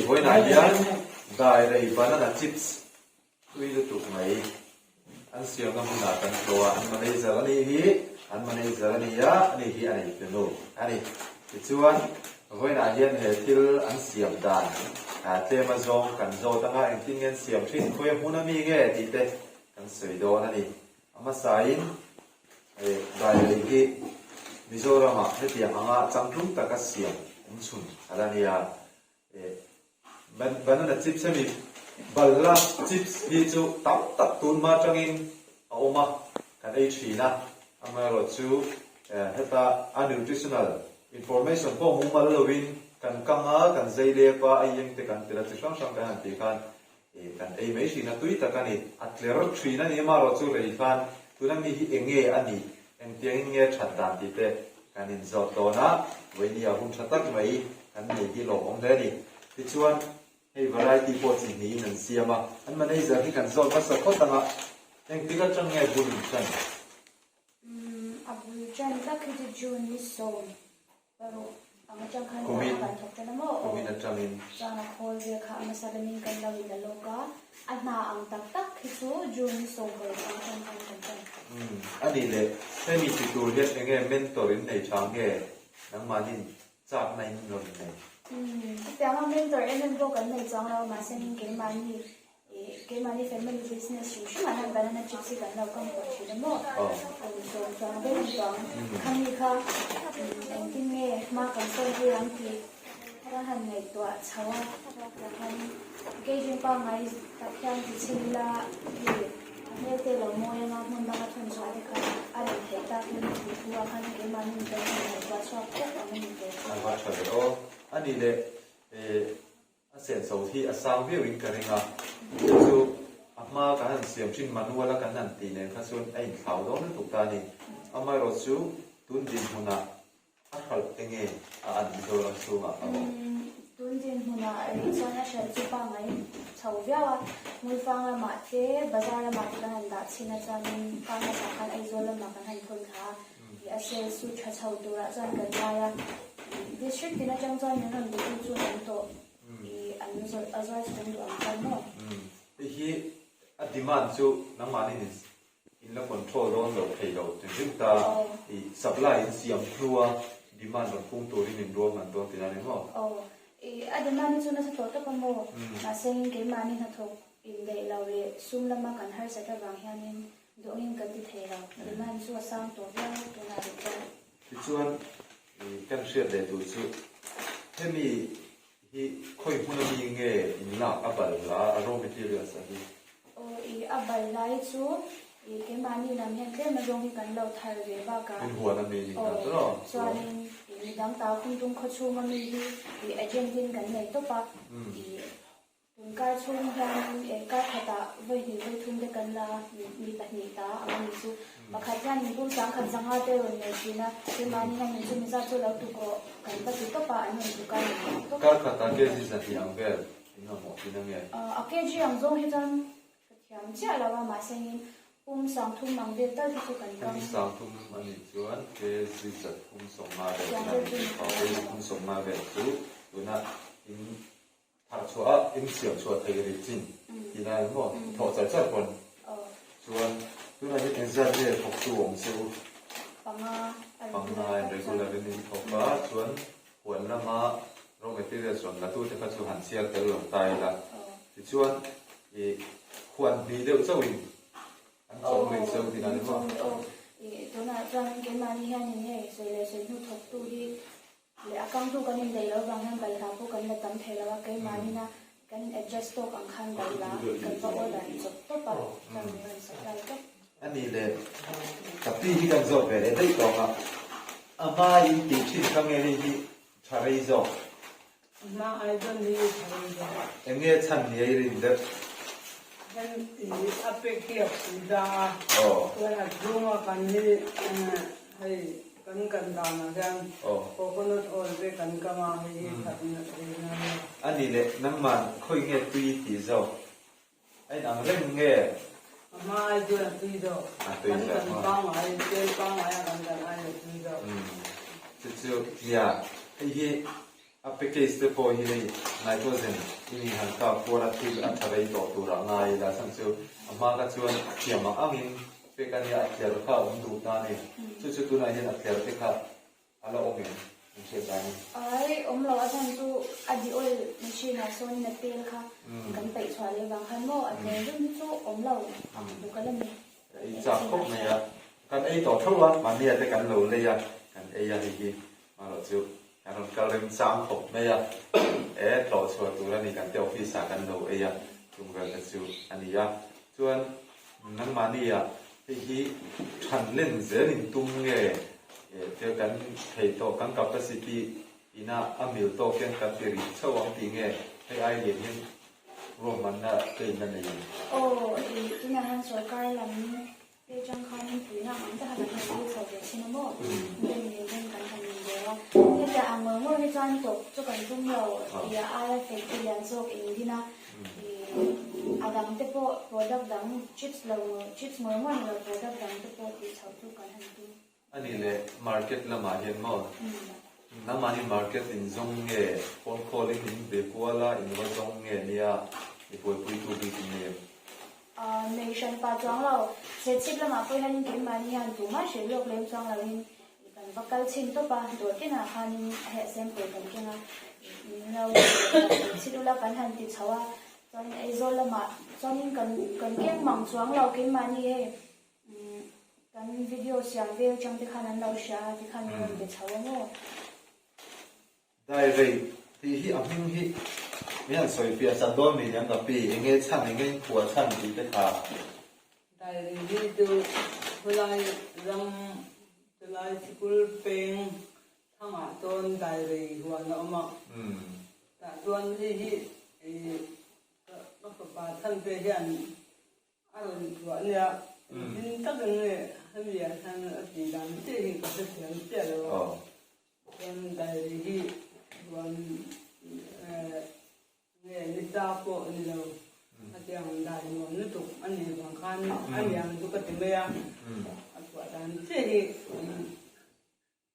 Vawiinah hian dairei banana chips tui lutuk mai an siamna hmunah kan tlawh a, an manager a nih hi, an manager a ni a, ani hi a neitunu a ni. Tichuan vawiinah hian he thil an siam dan tlem azawng kan zawt anga engtin nge an siam thin, khawi a hmun ami nge tih te kan sawi dawn a ni. A hmasain he dairei hi Mizoramah hetiang anga changtlung taka siam awm chhun a la nia. Banana chips hemi balhla chips hi chu tam tak tun hma atangin a awm a, kan ei thin a. Amaherawhchu heta a nutritional information pawh mumal loin kan kang a, kan zei lep a, a ieng te kan tel a, chi hrang hrang kan han tih khan Kan ei mai thin a, tui tak a ni. A tler thin a ni amaherawh chu rei khan tuna mi hi eng nge a nih, engtiangin nge that dan tih te kan inzawt dawn a, vawinia hun tha tak mai kan nei hi lawmawm hle a ni. Tichuan, hei variety pawh chi hnihin an siam a, an manager hi kan zawt hmasa phawt ang a, engtik atang nge bul in tan? Umm, a bul tan tak hi chu June ni sawm Paruk ang atang khan Kumin kan thawk tan a maw? Aw. Kumin atangin. Chuan a khawl vel kha a hmasa lamin kan lo in la lawk a, a hna ang tak tak hi chu June ni 16 ang atang khan kan tan. Umm, a nih leh hemi ti tur hian enge mentor in nei tha nge nangmahnin chakna in rawn nei? Umm, chutianga mentor em em pawh kan nei chuang lo, mahse keimahni Keimahni family business hrim hrim ah hian banana chips hi kan lo kam pawh thin a maw? Kum sawm chuang vel an chuang. Khami kha engtin nge hma kan sawn thei ang tih ka han ngaihtuah chho a. Takhan packaging pangngai tak hian ti chhin ila hei a hmel te lo mawi anga hmun danga thawn chhuah te kha a rem theih takin tih thu ah khan keimahni in kan han ngaihtuah chhuak tawp ang a ni teh. A va tha ve aw. A nih leh A senso hi a sang viau in ka ring a, chu chu a hma kan han siam thin manual a kan han tih nen kha chuan a inthlau dawn lutuk ta a ni. Amaherawh chu tun dinhmunah a hralh enge a an Mizoram chhungah a awm? Tun dinhmunah rih chuan a hralh chu pangngai chho viau a, Hmuifang lamah te bazar lamah te kan han dah chhin a chuanin kar hmasa khan Aizawl lamah kan han thawn thla a, a sales chu tha chho turah chuan kan ngai a, District tin atang chuan min rawn duhtu chu an awm tawh i an zawrh a zuar chhawng duh ang chuan maw? Umm hei hi a demand chu nangmahni in in la control dawn lo thei lo tin ring ta i supply in siam hnua demand rawn pung turin in ruahman dawn tihna a ni maw? Aw i a demand hi chu nasa tawh tak a maw? Mahse keimahni hnathawk indaih lo leh sum lama kan harsat avang hianin Duhngin kan ti thei lo. Demand chu a sang tawh viau tunah rih chuan. Tichuan kan hriat leh tur chu hemi hi khawi hmun ami nge in lak a bal hla a raw materials a hi? Aw i a bal lai chu i keimahni lam hian tlem azawng hi kan lo thar ve bakah. In huan ami ni hna chu aw. Chuanin i midang ta khumtung khawchhung ami hi i agent in kan nei tawp a i Tun kar chhung hianin eh kar khatah vawi hnih vawi thum te kan la mi pahnih ta ang a ni chu. Pakhat hian in pum sangkhat zanga te rawn nei thin a, keimahni hian in chumi zat chu lo tuk rawh kan va ti tawp a, an rawn tuk a rawn dah tawp. Kar khatah kg zahnih ang vel in mamawh thin ange? A kg ang zawng hi chuan ka thiam chiah lo a, mahse in pum sangthum ang vel tal hi chu kan kam. Pum sangthum a nih chuan kg zathum sawmnga vel kg thum sawmnga vel chu tuna in Thah chhuah a insiam chhuah thei rih chin tih lai ang maw? Thawh char char pawn chuan tunah hian engzat nge thawktu awm che u? Panga Panga in regular in in thawk a, chuan huan lama raw materials rawn la tute kha chu han chhiar tel lo ta ila. Tichuan ih huan hnih deuh chauhin an chawm rih cheu tih dan maw? Aw tunah chuan keimahni hianin hei sawi leh sawi hnu thawktu hi Leh a kangtu kan indaih loh vang hian balhla pawh kan la tam thei lo a, keimahnin a kan in adjust tawk ang khan balhla kan va order chawp tawp a, chuan min rawn supply tawp. A nih leh ka pi hi kan zawt ve leh daih tawng a, a hma in tih thin kha nge hei hi tha rei zawk? A hma ai chuan hei hi tha rei zawk. Eng nge chhan ni a i rin deuh? Heng i a pek hi a pui da a, chuan a chhunga kan hi hei Kan kan danah hian coconut oil te kan kam a, hei hi that na rei na nia. A nih leh nangman khawi nge tui tih zawk a inang reng nge? A hma ai chuan a tui zawk. A tui Kan zawk kan maw? pangngai, tel pangngai a kan kan ai a tui zawk. Umm chu chu nia hei hi. A package te pawh hi hei nitrogen in in han kap kual a thil a tha rei tawh tur ah ngai ila chhan chu a hma kha chuan thiam ang angin pek a nia a tler kha a awm duh ta a ni. Chu chu tunah hian a tler te kha a la awm em in hriat dan in? Ai awm lo a chhan chu a di oil machine ah sawn in a tel kha kan peih chhuah leh vang khan maw a tler deuh hi chu awm lo ang bawk a la ni. Ka ei chak khawp mai a, kan ei tawh tho a, mahni ah te kan lo lei a, kan ei a hei hi Marawh chu kan rawn kal rem chang khawp mai a, e tlawh chhuah tur a ni kan te office ah kan lo ei a, chung vel te chu a ni a. Chuan nangmahni ah hei hi than len zel in tum nge e thil kan thei tawh kan capacity ina a mil tawk hian kan ti rih chauh ang tih nge hei ai lian hian ruahmanna te in la nei ang? Aw, i tunah hian sorkar lam Te chang khanin puihna ang te kha kan han thil chho ve thin a maw? Bank leh bank kan han inbel a. Hetiang ang ngawr ngawr hi chuan tawp chu kan tum lo tia aia factory lian zawk in din a. Ih a dang te pawh product dang chips lo chips ngawr ngawr ni lo product dang te pawh tih chhoh chu kan han tum. A nih leh market lamah hian maw? Nangmahni market in zawng nge phone call in in be kual a in va zawng nge nia i buaipuitu bik in nei em? Nei hran pa chuang lo. Chhechhip lamah pawh hianin keimahni hian tumah hrilh lawk lem chuang loin kan va kal chhin tawp a, dawr tinah khanin a heh sample kan keng a, min lo chhit ula kan han ti chho a, chuanin Aizawl lamah chuanin kan kan keng mang chuang lo keimahni hei kan video siam vel chang te khan an lo hria a tikhan min rawn be chho a maw. Dai rei tih hi a hming hi min han sawi fiah chat dawn mi niang ka pi, enge chhan enge in phuah chhan tih te kha. Dai rei hi chu khawlai ram chulai sikul peng thangah chuan dai rei huan a awm a, tah chuan hei hi ka fapa chhan te hian A rawn chhuah nia, engtin takin nge hemi ah hian a tih dan chiah hi ka hrethiam chiah lo a, chuan diary hi chuan nge ni ta pawh ni lo, a ti ang dan nuam lutuk a nih vang khan a ni ang chu ka ti mai a, a chhuah dan chiah hi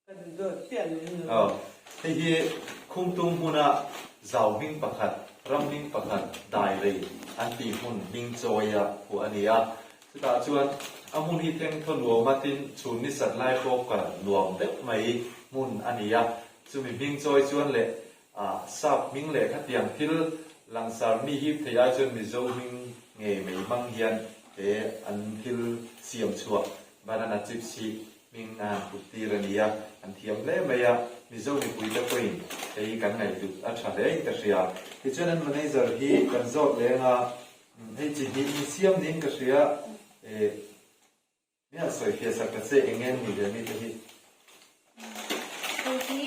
Ka duh dawt chiah lo in lo. Hei hi Khumtung hmuna zau hming pakhat, ram hming pakhat dai rei an tih hmun hming chawia phuah a ni a. Chutah chuan a hmun hi thengthaw nuam a tin chhun ni sat lai pawh kal nuam deuh mai hmun a ni a. Chumi hming chawi chuan leh sap hming leh khatiang thil langsar mi hip thei ai chuan Mizo hming ngei mai hmang hian he an thil siam chhuah banana chips hi Hming a han put tir a ni a, an thiam hle mai a, Mizo mipuite pawhin hei kan ngaihhlut a tha hle in ka hria. Tichuan an manager hi kan zawt leng a, hei chi hnih in siam niin ka hria, eh mi han sawi fiah sak ta che eng en ni ve mite hi. Hei hi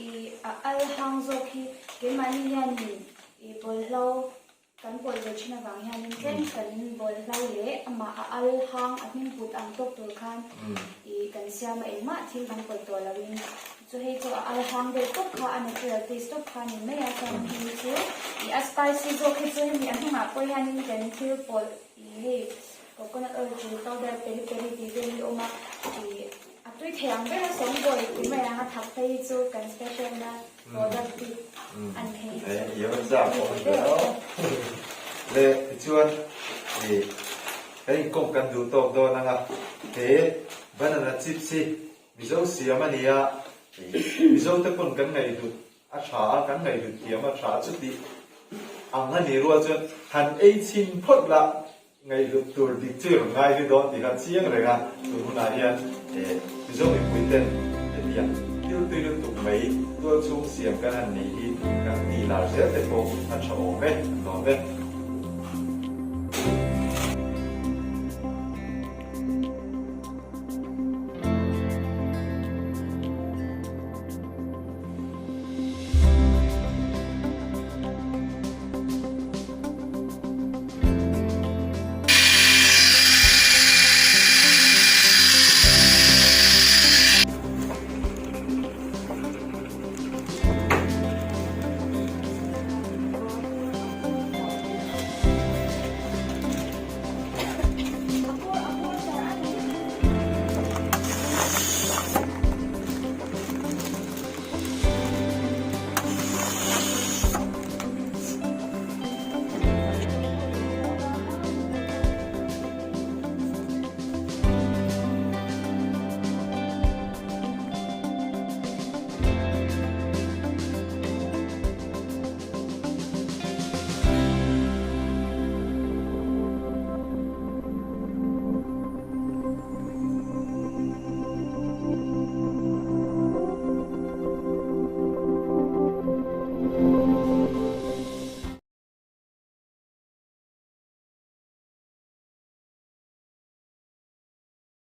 i a al hang zawk hi keimahni hianin i bawlhlo Kan pawlh ve thin avang hianin tlem kan bawlhlo leh amah a al hang a hming put ang tawk tur khan ih kan siam a engmah thil kan pawlh tawh loin chu hei chu a al hang deuh tawp kha a natural taste tawp kha a ni mai a chuan hemi chu ih a spicy zawk hi chu hemi a hnungah pawh hianin kan thil pawlh ih hei coconut oil chilli powder peri peri tih vel hi a awm a ih a tui thei ang ber a sawngbawi ti mai ang a thak phei hi chu kan special na Product bik an thei Le tichuan i kan inkawm kan duh tawk dawn anga he banana chips hi Mizo siam a ni a, Mizo te pawn kan ngaihhlut a tha a, kan ngaihhlut thiam a tha a chuti ang a nih rual chuan han ei chhin phawt la Ngaihhlut tur dik chu i rawn ngai ri dawn tih kha chiang reng a, tun hunah hian Mizo mipui ten hetiang thil tui lutuk mai tual chhung siam kan han nei hi kan tih lar zel te pawh a tha awm e, an lawm e.